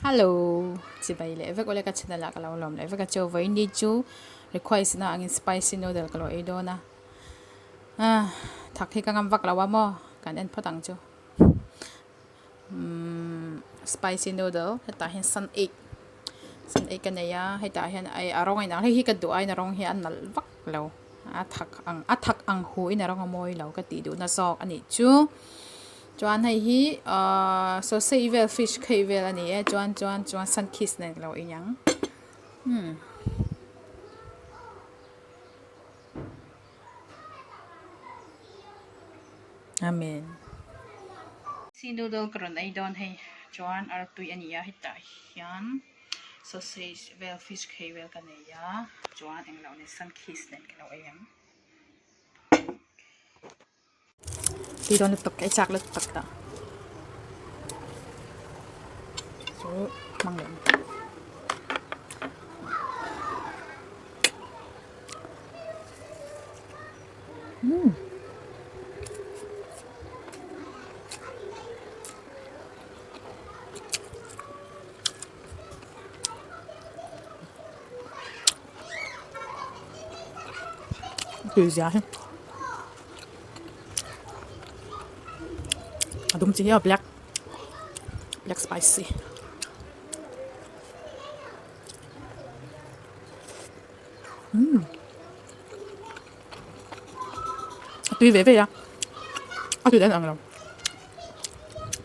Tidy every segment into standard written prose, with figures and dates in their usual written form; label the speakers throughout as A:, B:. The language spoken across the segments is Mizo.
A: Hello chibai leh vek ule ka channel ah ka lo lawm leh vek a chu vawiin chu request na angin spicy noodle ka lo ei dawn a ah thak hi ka ngam vak lo a maw kan en phawt ang chu umm spicy noodle hetah hian sun egg sun egg ka nei a hetah hian a rawng a inang hei hi ka duh aiin a rawng hi a nalh vak lo a thak ang a thak ang hu in a rawng a mawi lo ka tih duhna zawk a nih chu. Chuan hei hi ahh sausage vel fish khei vel a ni e chuan chuan chuan sunkist nen ka lo in ang umm. Amen. Spicy noodle ka rawn ei dawn hei chuan artui a ni a hetah hian sausage vel fish khei vel ka nei a chuan englo nen sunkist nen ka lo ei ang. Tui dawn lutuk ka ei chak lutuk tawh chu hmang leh ang. Umm. Tui zia hi a dum chi hi a black black spicy umm a tui ve ve a a tui dan ang lo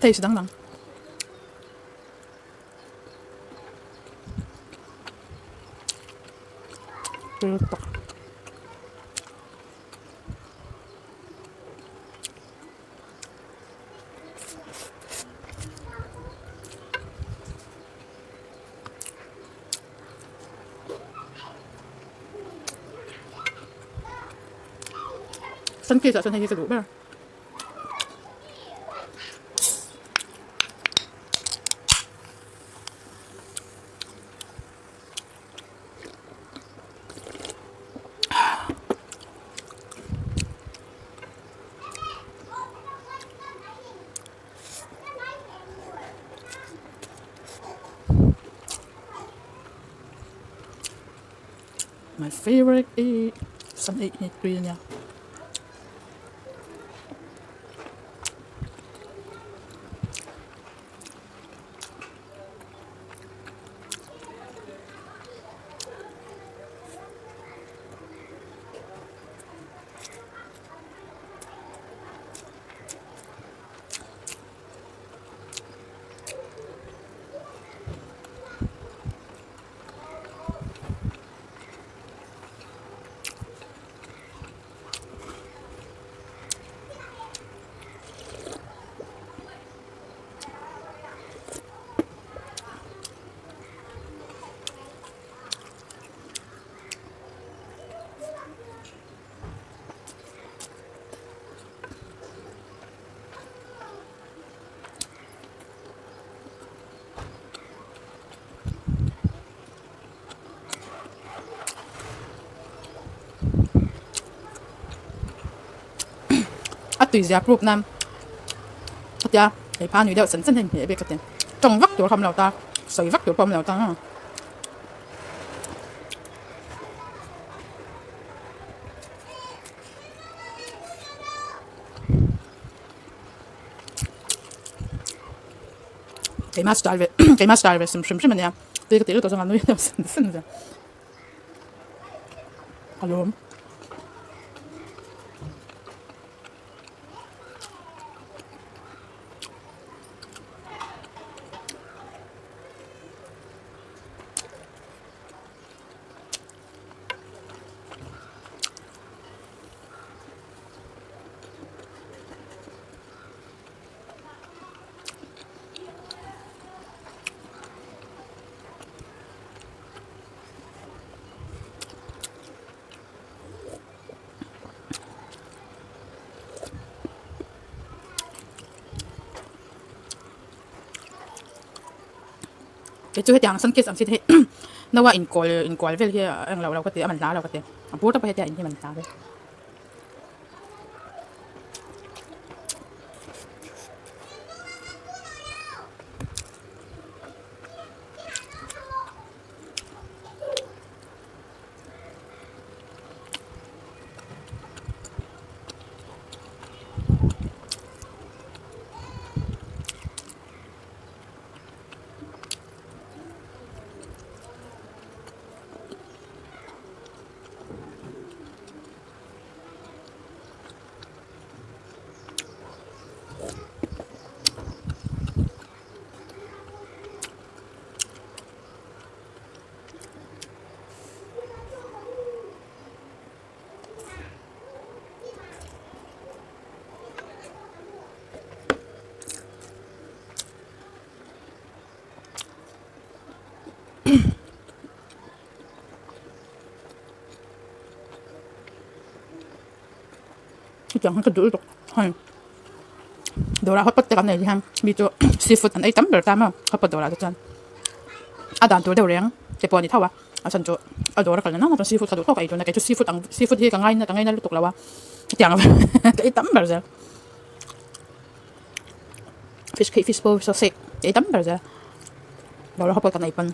A: taste dang dang. Sunkist ah chuan hei hi ka duh ber. My favorite is some egg tui ania. A tui zia proof nan hetia hei pha nui deuh chan chan hi hmeh bik ka ti tawng vak tur kha awm lo ta sawi vak tur pawh awm lo ta. Keimah style ve keimah style ve hrim hrim a nia tui ka tih lutuk chuan a nui deuh sen sen zel a lawm. Kei chu hetiang sunkist ang chi te hi no a inkawl inkual vel hi a englo lo ka ti a man hla lo ka ti a bur te pawh hetiang in hi man hla ve. Hetiang hi ka duh lutuk hei dawrah hot pot te kan nei hian mi chu seafood an ei tam ber ta maw hot pot dawrah te chuan a dan tur deuh reng te pawh a ni tho a a chhan chu a dawr a kal nana chuan seafood kha duh tawk a ei tun a kei chu seafood ang seafood hi ka ngaina ka ngaina lutuk lo a hetiang ka ei tam ber zel fish khi fish pawh saw sek ka ei tam ber zel dawrah hot pot kan ei pawn.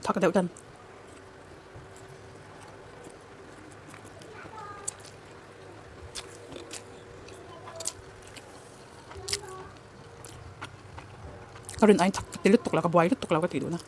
A: Thak deuh tan. Ka rin aiin thak ka ti lutuk lo ka buai lutuk lo ka tih duhna.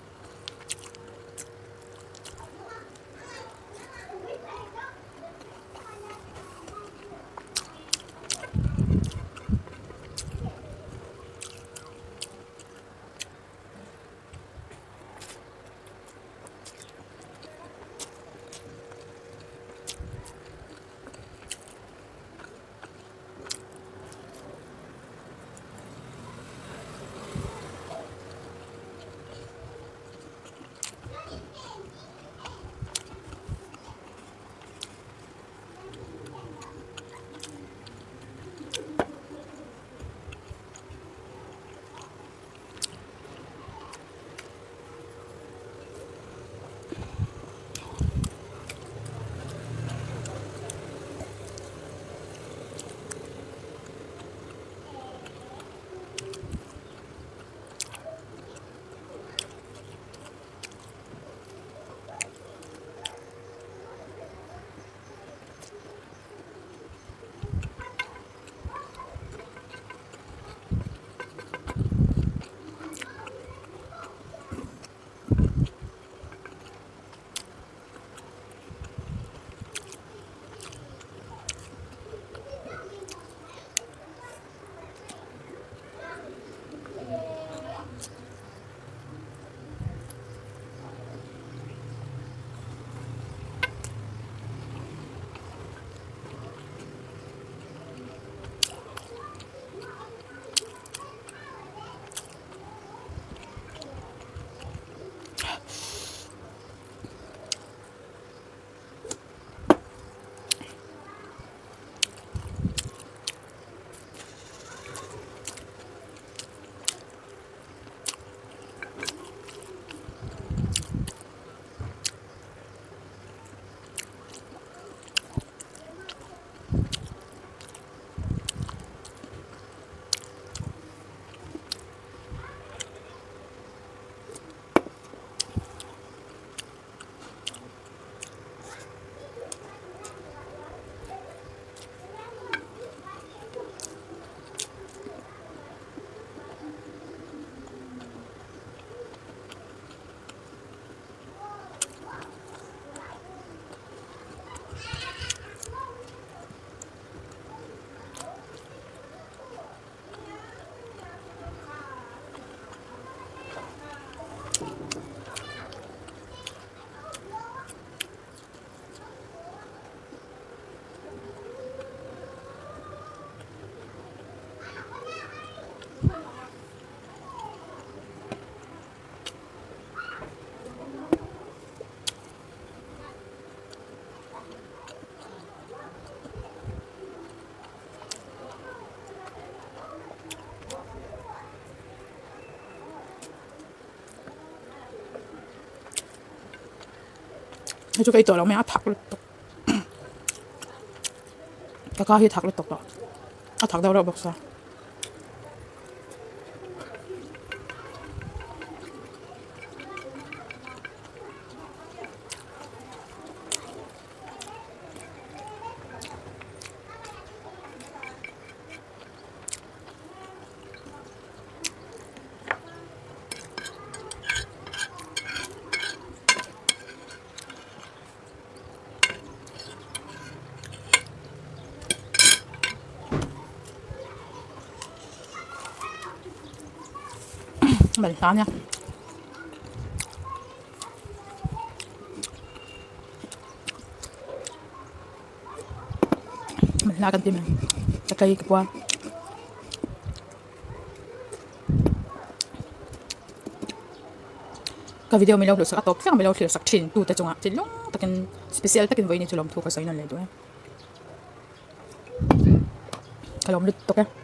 A: Hei chu ka ei tawh lo mai a, a thak lutuk. Ka ka hi a thak lutuk tawh. A thak deuh reuh bawk sia. Balhla ania. Balhla kan ti mai ka tlei ka puar. Ka video milo hluh sak a tawp thleng milo thlir sak thin tute chungah thinlung takin special takin vawiin hi chu lawmthu ka sawi nawn leh duh e. Ka lawm lutuk e.